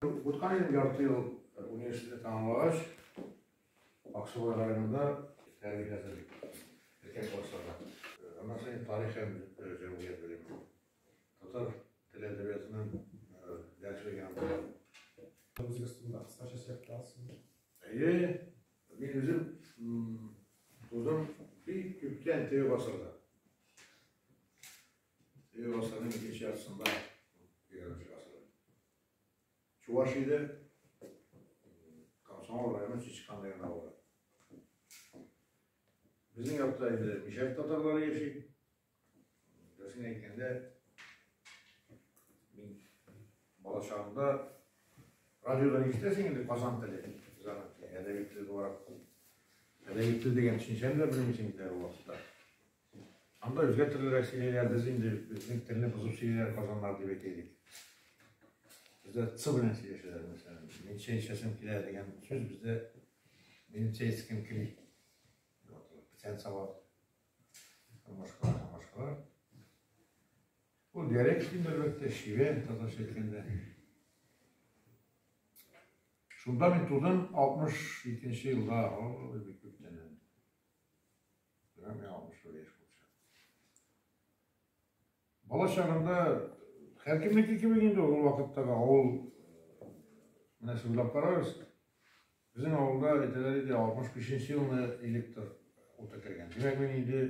Укыткан идем ярты ел университетны тәмамлагач, Аксубай районында хәрби хәзерлек өлкән классларда. Аннан соң тарих һәм җәмгыять белеме. Татар теле әдәбиятыннан дәрес биргән булам. Үзегез турында кыскача сөйләп китә аласызмы? Әйе, мин үзем тудым бик күптән теге гасырда. Теге гасырның икенче яртысында, егерменче гасырда. Чувашиядә Комсомол районы Чичкан дигән авылда. Безнең якта инде мишәр татарлары яши. Дөресен әйткәндә, мин бала чагымда радиодан ишетәсең инде Казан теле, Казан теле, әдәби тел буларак. Әдәби тел дигән төшенчәне дә белмисең инде ул вакытта. Анда үзгә төрлерәк сөйлиләр, без инде безнең телне бозып сөйлиләр казаннар дип әйтә идек. Бездә ц белән сөйләшәләр, мәсәлән. Мин чәй эчәсем килә дигән сүз бездә минем чәй эчкем кили. Печән саба һәм башкалар, һәм башкалар. Ул диалект инде, әлбәттә, шивә, татарча әйткәндә. Шунда мин тудым 62 елда, ой, бик күптән. Менә мин 61 яшь булча. Бала чагында һәркемнеке кебек инде ул вакыттагы авыл менә сез уйлап карагыз. Безнең авылда әйтәләр иде, 65 елны электр уты кергән. Димәк, мин инде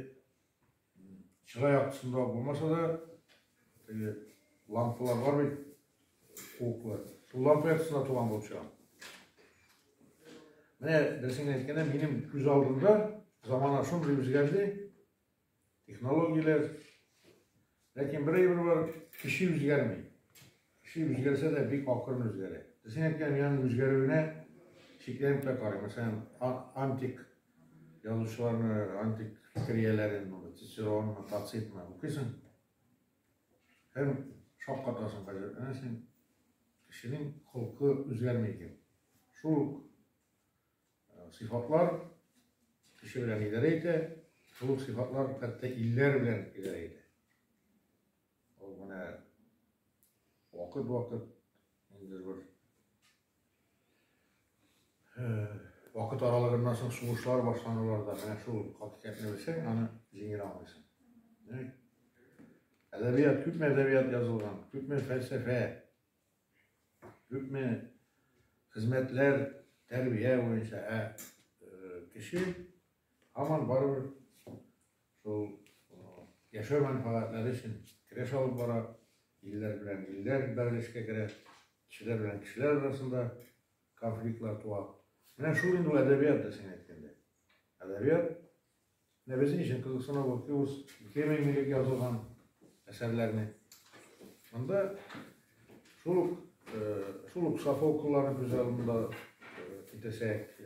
чыра яктысында булмаса да, теге лампалар бар бит, куыклы. Шул лампа яктысында туган булып чыгам. Менә дөресен әйткәндә, минем күз алдымда замана шундый үзгәрде, технологияләр. Ләкин бер әйбер бар, кеше үзгәрми. Кеше үзгәрсә дә бик акрын үзгәрә. Дөресен әйткәндә, мин аның үзгәрүенә шикләнеп тә карыйм. Мәсәлән, антик язучыларны, антик фикер ияләрен, Цицеронны, Тацитны укыйсың. Һәм шаккатасың, гаҗәпләнәсең, кешенең холкы үзгәрми икән. Шул ук э, сыйфатлар кеше белән идарә итә, шул ук сыйфатлар хәтта илләр белән идарә итә. Ул менә вакыт-вакыт инде бер Вакыт аралыгыннан соң сугышлар башланулар да менә шул хакыйкатьне белсәң, аны җиңел аңлыйсың. Әдәбият, күпме әдәбият язылган, күпме фәлсәфә, күпме хезмәтләр тәрбия буенча, ә кеше һаман барыбер шул яшәү мәнфәгатьләре өчен көрәш алып бара, илләр белән илләр бәрелешкә керә. Кешеләр белән кешеләр арасында конфликтлар туа. Менә шул инде ул әдәбият да син әйткәндә. Әдәбият менә без ни өчен кызыксынып укыйбыз 2000 элек язылган әсәрләрне. Монда шул ук шул ук Софоклларны күз алдында китерсәк,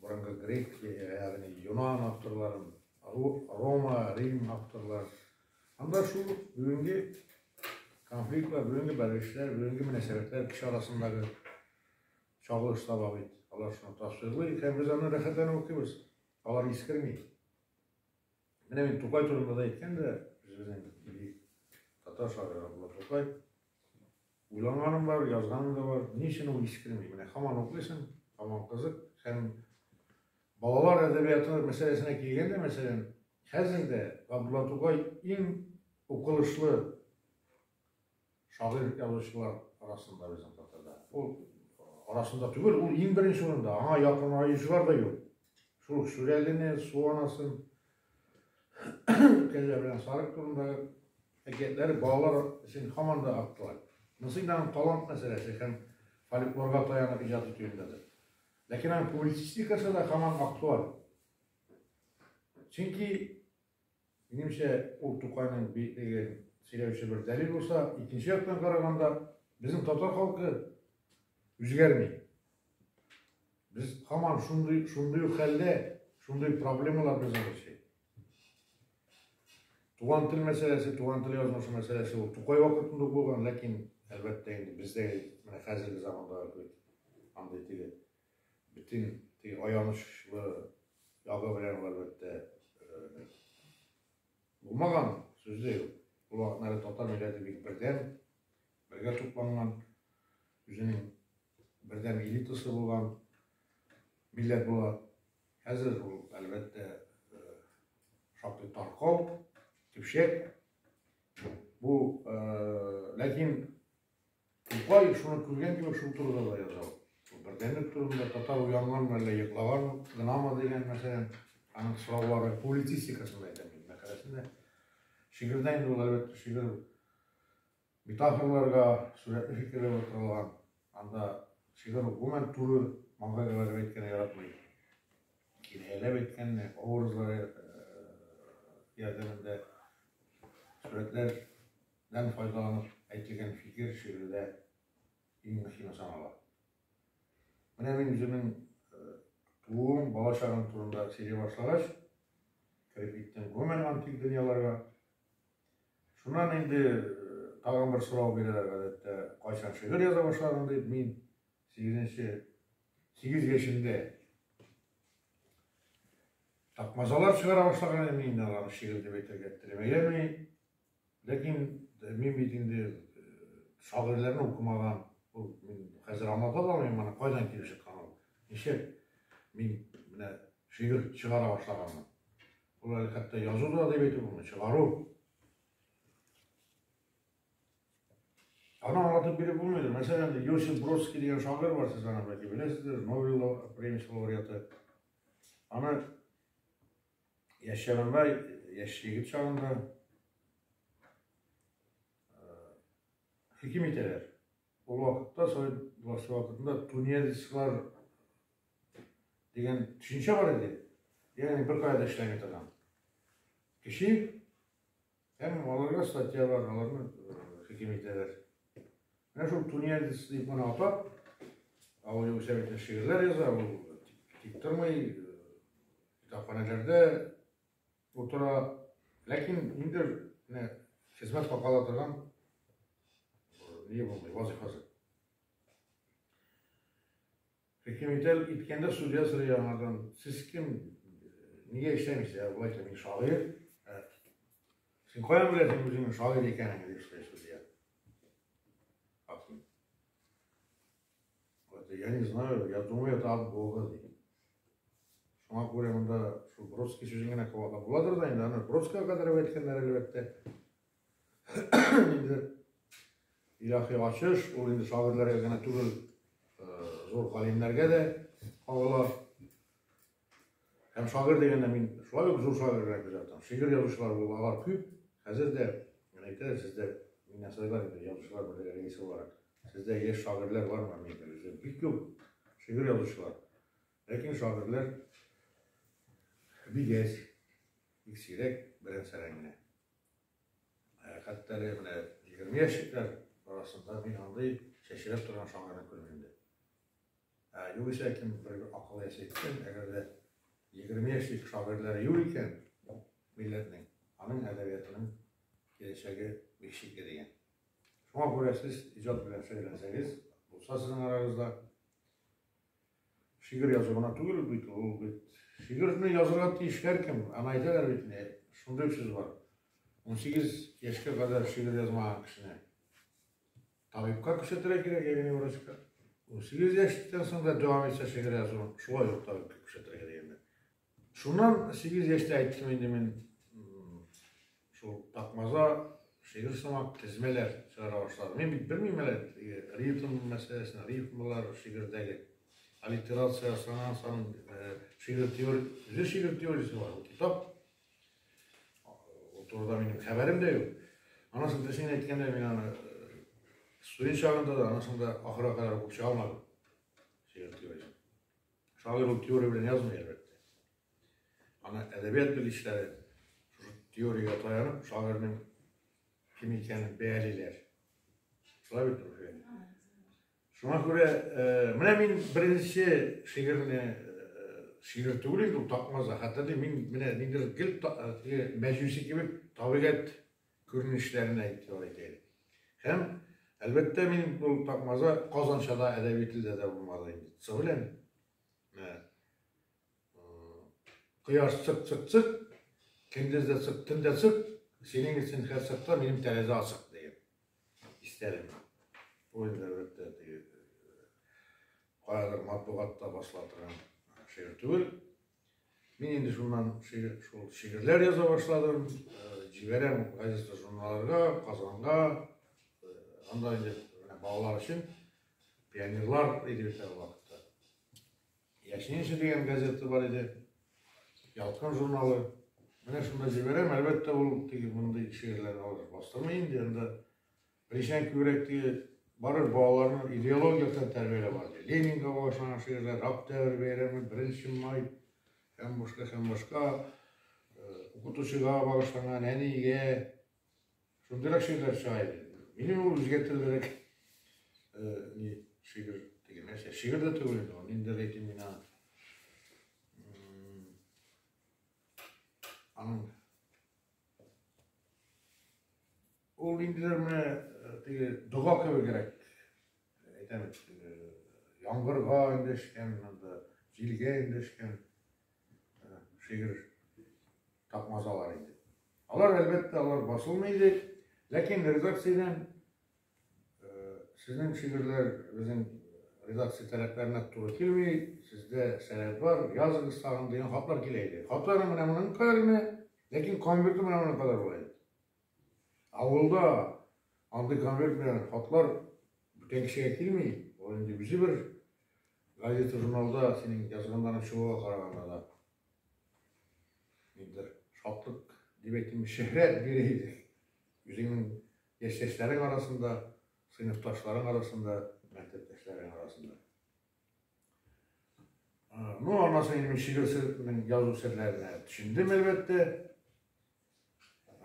борынгы грек, ягъни юнан авторларын, Рома, Рим авторлар. Анда шул ук бүгенге конфликтлар, бүгенге бәрелешләр, бүгенге мөнәсәбәтләр кеше арасындагы чагылыш таба бит. Алар шуны тасвирлый һәм без аны рәхәтләнеп укыйбыз. Алар искерми. Менә мин Тукай турында да әйткәндә, безнең бөек татар шагыйре Габдулла Тукай, уйланганым бар, язганым да бар. Ни өчен ул искерми? Менә һаман укыйсың, һаман кызык һәм балалар әдәбияты мәсьәләсенә килгәндә, мәсәлән, Хәзер дә Габдулла Тукай иң укылышлы шагыйрь язучылар арасында безнең татарда. Ул арасында түгел, ул иң беренче урында. Аңа якын аючылар да юк. Шул ук Шүрәлене, Су анасын, Кәҗә белән сарык турындагы әкиятләре балалар өчен һаман да актуаль. Монысы инде аның талант мәсьәләсе һәм фольклорга таянып иҗат итүендәдер. Ләкин аның публицистикасы да һаман актуаль. Чөнки, минемчә, ул Тукайның биеклеген сөйләүче бер дәлил булса, икенче яктан караганда, безнең татар халкы үзгәрми. Без һаман шундый, шундый ук хәлдә, шундый проблемалар безне борчый. Туган тел мәсьәләсе, туган тел язмышы мәсьәләсе ул Тукай вакытында ук булган, ләкин, әлбәттә инде, бездәге менә хәзерге замандагы кебек андый теге бөтен теге аянычлы ягы белән ул, әлбәттә, булмаган, сүз дә юк. Ул вакытлары татар милләте бик бердәм, бергә тупланган, үзенең Бердәм элитасы булган милләт була. Хәзер ул, әлбәттә, шактый таркау, көпшәк. Бу, ләкин Тукай шуны күргән кебек шул турыда да яза. Ул бердәмлек турында, татар уянганмы, әллә йоклаган гынамы дигән, мәсәлән, аның сораулары публицистикасында әйтәм мин, мәкаләсендә. Шигырьдә инде ул, әлбәттә, шигырь метафораларга, сурәтле фикерләргә корылган. Анда шигырь гомумән туры маңгайга бәреп әйткәнне яратмый. Кинаяләп әйткәнне, образлар ярдәмендә сурәтләр Дән файдаланып әйтелгән фикер шигырьдә иң мөһиме санала. Менә мин үземнең тууым, бала чагым турында сөйли башлагач, кереп киттем гомумән антик дөньяларга. Шуннан инде тагын бер сорау бирәләр гадәттә, кайчан шигырь яза башладың дип, мин 8 8 яшемдә такмазалар чыгара башлаган идем инде, аларны шигырь дип әйтергә теләмәгәнмен. Ләкин мин бит инде шагыйрьләрне укымаган, ул мин хәзер аңлата да алмыйм, моны кайдан килеп чыккан ул. Ничек мин менә шигырь чыгара башлаганмын. Ул әле хәтта язу да дип әйтеп булмый, чыгару. Аны аңлатып биреп булмыйдыр. Мәсәлән, Йосиф Бродский дигән шагыйрь бар, сез аны бәлки беләсездер, Нобель премиясе лауреаты. Аны Яшь чагында, яшь егет чагында хөкем итәләр. Ул вакытта совет власте вакытында тунеядецлар дигән төшенчә бар иде. Ягъни бер кая да эшләми торган кеше һәм аларга статья бар, аларны хөкем итәләр. Менә шул тунеядец дип моны атап, ә ул югыйсә бит шигырьләр яза, ул тик тормый, Китапханәләрдә утыра, ләкин инде менә хезмәт хакы ала торган ни булмый, вазифасы. Хөкем итәл иткәндә судья сорый аңардан, сез кем, нигә эшләмисез? Ә болай мин шагыйрь. Син каян беләсең үзеңнең шагыйрь икәнеңне, дип сорый судья. Хаким. Это я не знаю, я думаю, это от Бога, ди. Шуңа күрә монда шул Бродский сүзен генә кабатлап буладыр да инде, аны Бродскийга кадәр әйткәннәр әлбәттә. Инде илаһи ачыш, ул инде шагыйрьләргә генә түгел, зур галимнәргә дә кагыла. Һәм шагыйрь дигәндә мин шулай ук зур шагыйрьләр күзәтәм. Шигырь язучылар булды, алар күп. Хәзер дә, менә әйтәләр, сездә миннән сорыйлар инде, язучылар берлеге рәисе буларак. Сездә яшь шагыйрьләр бармы? Мин әйтәм, бездә бик күп шигырь язучылар. Ләкин шагыйрьләр бик әз, бик сирәк, берән-сәрән генә. Хәтта әле менә 20 яшьлекләр арасында мин андый чәчрәп торган шагыйрьне күрмим дә. Ә югыйсә кем бер акыл иясе әйткән, әгәр дә 20 яшьлек шагыйрьләре юк икән милләтнең, аның әдәбиятының киләчәге бик шикле дигән. Шуңа күрә сез иҗат белән шөгыльләнсәгез, булса сезнең арагызда шигырь язу гына түгел бит, ул бит шигырьне язырга тиеш һәркем. Аны әйтәләр бит инде, шундый сүз бар. 18 яшькә кадәр шигырь язмаган кешене табибка күрсәтергә кирәк, ягъни врачка. 18 яшьтән соң да дәвам итсә шигырь язуын, шулай ук табибка күрсәтергә дигәннәр. Шуннан 8 яшьтә әйттем инде мин шул такмаза шигырь сымак тезмәләр чыгара башладым. Мин бит белмим әле ритм мәсьәләсен, рифмалар шигырьдәге аллитерация, ассонанс, аның шигырь теория, үзе шигырь теориясе бар, ул китап. Ул турыда минем хәбәрем дә юк. Анысын дөресен әйткәндә мин аны студент чагында да, анысын да ахырга кадәр укып чыга алмадым. Шигырь теориясен. Шагыйрь ул теория белән язмый, әлбәттә. Аны әдәбият белгечләре шушы теориягә таянып, шагыйрьнең кем икәнен бәялиләр. Шулай бит, Руфия? Шуңа күрә, менә мин беренче шигырьне, шигырь түгел инде ул, такмаза, хәтерлим, мин менә ниндидер гел теге мәҗүси кебек табигать күренешләренә игътибар итә идем. Һәм, әлбәттә, мин бу такмаза Казанча да, әдәби телдә дә булмады инде. Ц белән. Менә кояш чык, чык, чык, көндез дә чык, төн дә чык, синең өчен һәр чакта минем тәрәзә ачык дигән. Истәлем. Ул инде, әлбәттә, теге Каядыр матбугатта басыла торган шигырь түгел. Мин инде шуннан шигырь, шул шигырьләр яза башладым. Җибәрәм газета, журналларга, Казанга. Анда инде менә балалар өчен пионерлар иде бит ул вакытта. Яшь дигән газета бар иде. Ялкын журналы. Менә шунда җибәрәм. Әлбәттә, ул теге мондый шигырьләрне алар бастырмый инде. Анда беренчедән күбрәк теге барыр балаларны идеология яктан тәрбияләү бар. Ленинга багышланган шигырьләр, Октябрь бәйрәме, Беренче май һәм башка һәм башка укытучыга багышланган, әнигә шундыйрак шигырьләр чыга иде. Минем ул үзгә төрлерәк ни шигырь дигән нәрсә. Шигырь дә түгел инде ул, ниндидер әйтим мин аны. Аның ул ниндидер менә теге дога кебегрәк әйтәм бит, яңгырга эндәшкән, анда җилгә эндәшкән шигырь такмазалар иде. Алар, әлбәттә, алар басылмый иде, ләкин редакциядән сезнең шигырьләр безнең редакция таләпләренә туры килми, сездә сәләт бар, языгыз тагын дигән хатлар килә иде. Хатлар менә моның кадәр генә, ләкин конверты менә моның кадәр була иде. Авылда андый конверт белән хатлар бүтән кешегә килми. Ул инде үзе бер газета, журналда синең язганнарың чыгуга караганда да ниндидер шатлык дип әйтим, шөһрәт бирә иде. Үзеңнең яшьтәшләрең арасында, сыйныфташларың арасында, мәктәптәшләрең арасында. Ну, аннан соң инде мин шигырь язу серләренә төшендем, әлбәттә.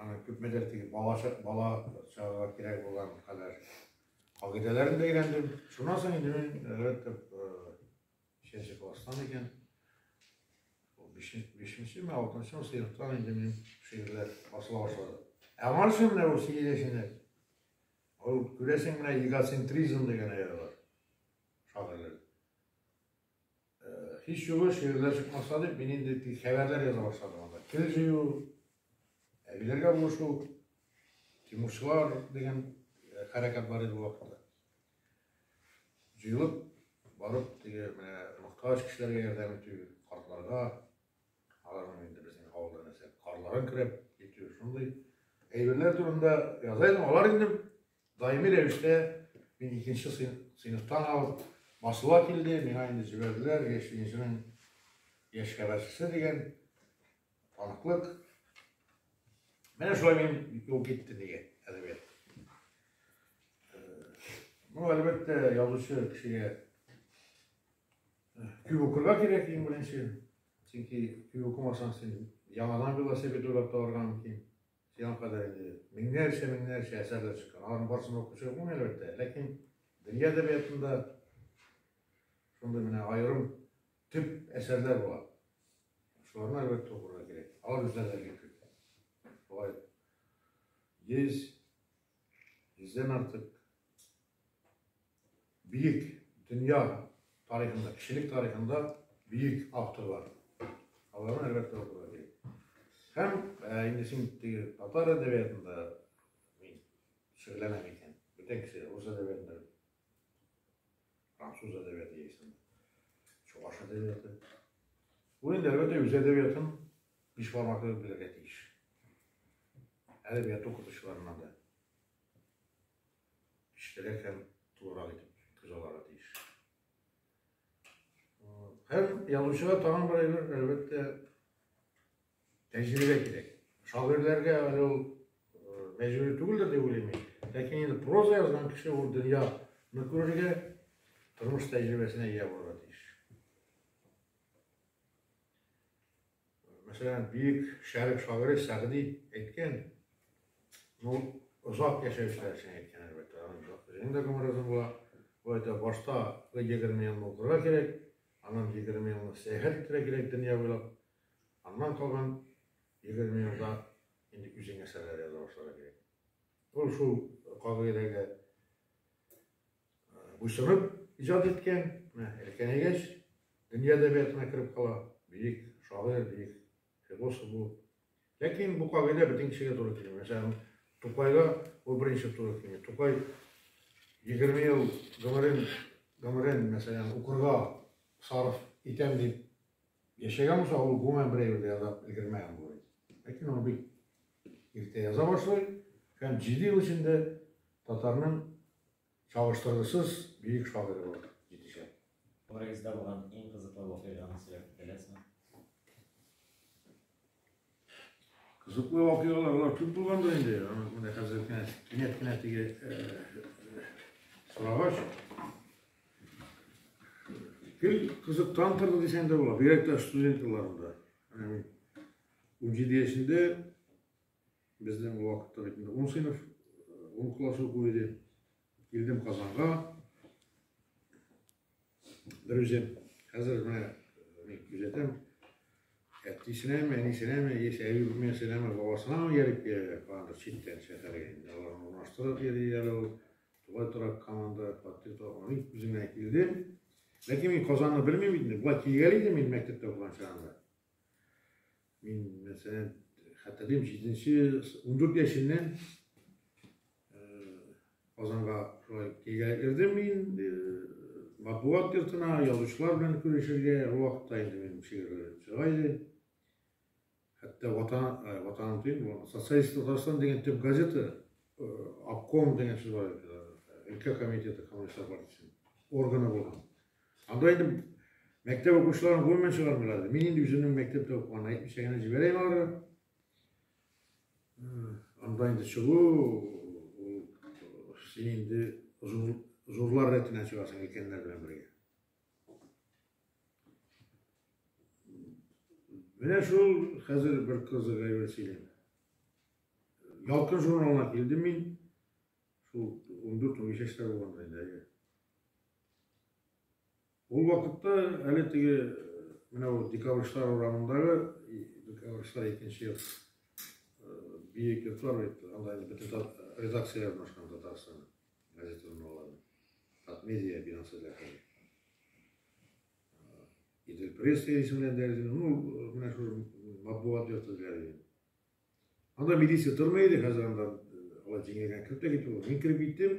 Аны күпмедер теге бала бала чагыга кирәк булган кадәр кагыйдәләрен дә өйрәндем. Шуннан соң инде мин, әлбәттә, ничәнче класстан икән? Бишенчеме, алтынчымы сыйныфтан инде минем шигырьләр басыла башлады. Ә аңарчы менә ул 8 яшендә. Ул күрәсең менә эгоцентризм дигән әйбер бар. Шагыйрьләр. Һич югы шигырьләр чыкмаса дип, мин инде тик хәбәрләр яза башладым анда. Тел җыю, әбиләргә булышу, тимурчылар дигән хәрәкәт бар иде бу вакытта. Җыелып, барып, теге менә мохтаҗ кешеләргә ярдәм итү, картларга, аларның инде безнең авылда нәрсә, карларын көрәп китү, шундый әйберләр турында яза идем. Алар инде даими рәвештә мин икенче сыйныфтан алып басыла килде, миңа инде җибәрделәр, яшь ленинчының яшь хәбәрчесе дигән таныклык. Менә шулай мин юл китте нигә әдәбият. Ну, әлбәттә, язучы кешегә күп укырга кирәк иң беренче. Чөнки күп укымасаң, син яңадан велосипед уйлап табарга мөмкин. Сиңа кадәр инде меңнәрчә, меңнәрчә әсәрләр чыккан. Аларның барысын укып чыгып булмый, әлбәттә. Ләкин дөнья әдәбиятында шундый менә аерым төп әсәрләр була. Шуларны әлбәттә укырга кирәк. Алар үзләре дә бик күп. Шулай 100, йөздән артык бөек дөнья тарихында, кешелек тарихында бөек авторлар. Аларны әлбәттә укырга кирәк. Һәм инде син теге татар әдәбиятында мин шөгыльләнәм икән. Бүтән кеше рус әдәбиятында, француз әдәбияты яисә чуваш әдәбияты. Ул инде әлбәттә үз әдәбиятын биш бармак кебек белергә тиеш. Әдәбият укытучыларыннан да кечкенәрәк һәм тулырак итеп күз алырга тиеш. Һәм язучыга тагын бер әйбер, әлбәттә, тәҗрибә кирәк. Шагыйрьләргә әле ул мәҗбүри түгелдер дип уйлыйм мин. Ләкин инде проза язган кеше ул дөньяны күрергә, тормыш тәҗрибәсенә ия булырга тиеш. Мәсәлән, бөек шәрык шагыйре Сәгъди әйткән, ну, озак яшәүчеләр өчен әйткән, әлбәттә, аның үзенең дә гомере озын була. Ул әйтә, башта 20 елны укырга кирәк, аннан 20 елны сәяхәт итәргә кирәк дөнья буйлап, аннан калган 20 елда инде үзең әсәрләр яза башларга кирәк. Ул шул кагыйдәгә буйсынып иҗат иткән, менә өлкәнәйгәч, дөнья әдәбиятына кереп кала, бөек шагыйрь, бөек философ булып. Ләкин бу кагыйдә бөтен кешегә туры килми. Мәсәлән, Тукайга ул беренче туры килми. Тукай 20 ел гомерен гомерен, мәсәлән, укырга сарыф итәм дип яшәгән булса, ул гомумән бер әйбер дә яза өлгермәгән булыр иде. Ләкин ул бик иртә яза башлый һәм 7 ел эчендә татарның чагыштыргысыз бөек шагыйре булып җитешә. Гомерегездә булган иң кызыклы вакыйганы сөйләп китә аласызмы? Кызыклы вакыйгалар алар күп булгандыр инде. Аны менә хәзер генә кинәт кенә теге сорагач, гел кызыктан торды дисәң дә була. Бигрәк тә студент елларында. Менә мин 17 яшендә, безнең ул вакытта бит инде 10 сыйныф, 10 класс уку иде. Килдем Казанга. Бер үзем. Хәзер менә мин күзәтәм. Әтисенәме, әнисенәме, яисә әби-бабасынамы, бабасынамы ияреп киләләр, каяндыр читтән шәһәргә инде. Аларны урнаштырып йөри әле ул. Тулай торак команда, фатир торак. Мин үзем генә килдем. Ләкин мин Казанны белмим бит инде. Болай килгән идем мин мәктәптә укыган чагында. Мин, мәсәлән, хәтерлим, 7-нче, 14 яшеннән Казанга шулай килгән ирдем мин, матбугат йортына, язучылар белән күрешергә. Ул вакытта инде минем шигырьләрем чыга иде. Хәтта Ватан, Ватаным дим, Социалист Татарстан дигән төп газета, обком дигән сүз бар иде, өлкә комитеты коммунистлар партиясенең органы булган. Анда инде мәктәп укучыларын гомумән чыгармыйлар иде. Мин инде үземнең мәктәптә укыганны әйтмичә генә җибәрәм аларга. Анда инде чыгу, ул син инде зурлар рәтенә чыгасың өлкәннәр белән бергә. Менә шул хәзер бер кызык әйбер сөйлим. Ялкын журналына килдем мин. Шул 14-15 яшьтә булганда инде. Әйе. Ул вакытта әле теге менә ул Декабрьчылар урамындагы Декабрьчылар икенче йорт биек йортлар бит, анда инде бөтен редакцияләр урнашкан Татарстанның газета журналларының. Татмедиа бинасы да хәзер. Идел пресс дигән исем белән дә, ну, менә шул матбугат йорты диләр иде. Анда милиция тормый иде, хәзер анда алай җиңел генә кереп тә китеп була. Мин кереп киттем.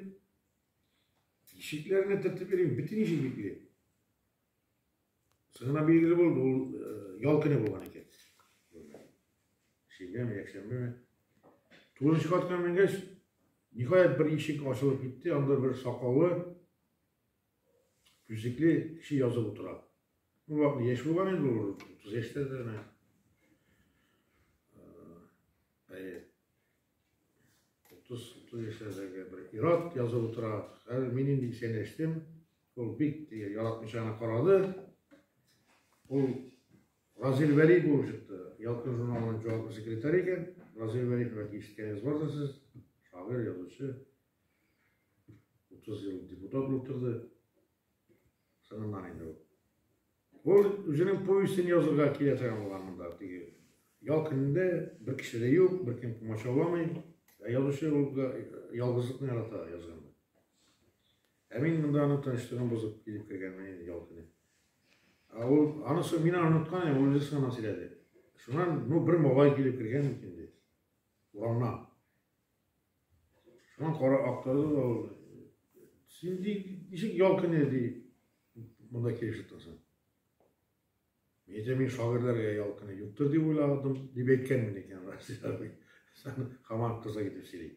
Ишекләрне төртеп йөрим, бөтен ишек бикле. Соңына билгеле булды, ул ял көне булган икән. Шимбәме, якшәмбеме. Тугызынчы катка менгәч, ниһаять бер ишек ачылып китте, анда бер сакаллы, күзлекле кеше язып утыра. Ул вакыт яшь булган инде ул, 30 яшьтә дә менә. Әйе. 30 яшьләрдәге бер ир-ат язып утыра. Хәзер мин инде исәнләштем. Ул бик яратмыйча гына карады. Ул Разил Вәли булып чыкты. Ялкын журналының җаваплы секретаре икән. Разил Вәлиев бәлки ишеткәнегез бардыр сез. Шагыйрь, язучы. 30 ел депутат булып торды. Соңыннан инде ул. Ул үзенең повестен язырга килә торган булган монда. Теге ял көнендә бер кеше дә юк, беркем комачауламый. Ә язучы ул ялгызлыкны ярата язганда. Ә мин монда аның тынычлыгын бозып килеп кергәнмен инде ял көне. Ә ул анысы мин аны оныткан идем, ул үзе соңыннан сөйләде. Шуннан, ну, бер малай килеп кергән бит инде. Урамнан. Шуннан кара актарды да ул. Син ди, ничек ял көне ди, монда килеп чыктың син? Мин әйтәм, мин шагыйрьләргә ял көне юктыр дип уйладым, дип әйткәнмен икән Разил абый. Һаман кызык итеп сөйли.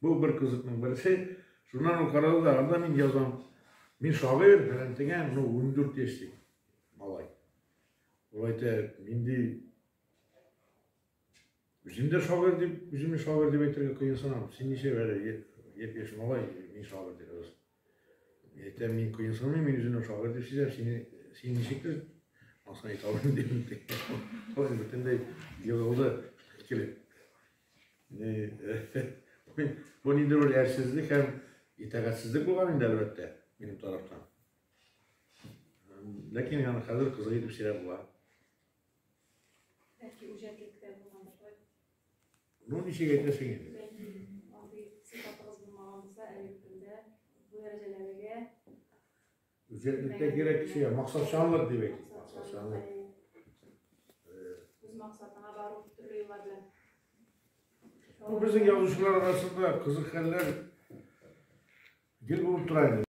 Бу бер кызыкның берсе. Шуннан ул карады да, анда мин язам. Мин шагыйрь, фәлән тегән, ну, 14 яшьлек малай. Ул әйтә, мин ди, үзем дә шагыйрь дип, үземне шагыйрь дип әйтергә кыенсынам. Син ничә әле япь-яшь малай, мин шагыйрь дип язасың. Мин әйтәм, мин кыенсынмыйм, мин үземне шагыйрь дип сизәм, сине, син ничектер, анысын әйтә алмыйм дим. Ул бөтенләй егылды килеп. Бу ниндидер бер әрсезлек һәм итагатьсезлек булган инде, әлбәттә, минем тарафтан. Ләкин аны хәзер кызык итеп сөйләп була. Бәлки үҗәтлек тә булгандыр, шулай бит? Ну, ничек әйтәсең инде? Бәлки андый сыйфатыгыз булмаган булса, әлеге көндә бу дәрәҗәләргә Үҗәтлек тә кирәк кешегә, максатчанлык дип әйтик, максатчанлык. Үз максатыңа бару төрле юллар белән. Ну, безнең язучылар арасында кызык хәлләр гел булып тора инде.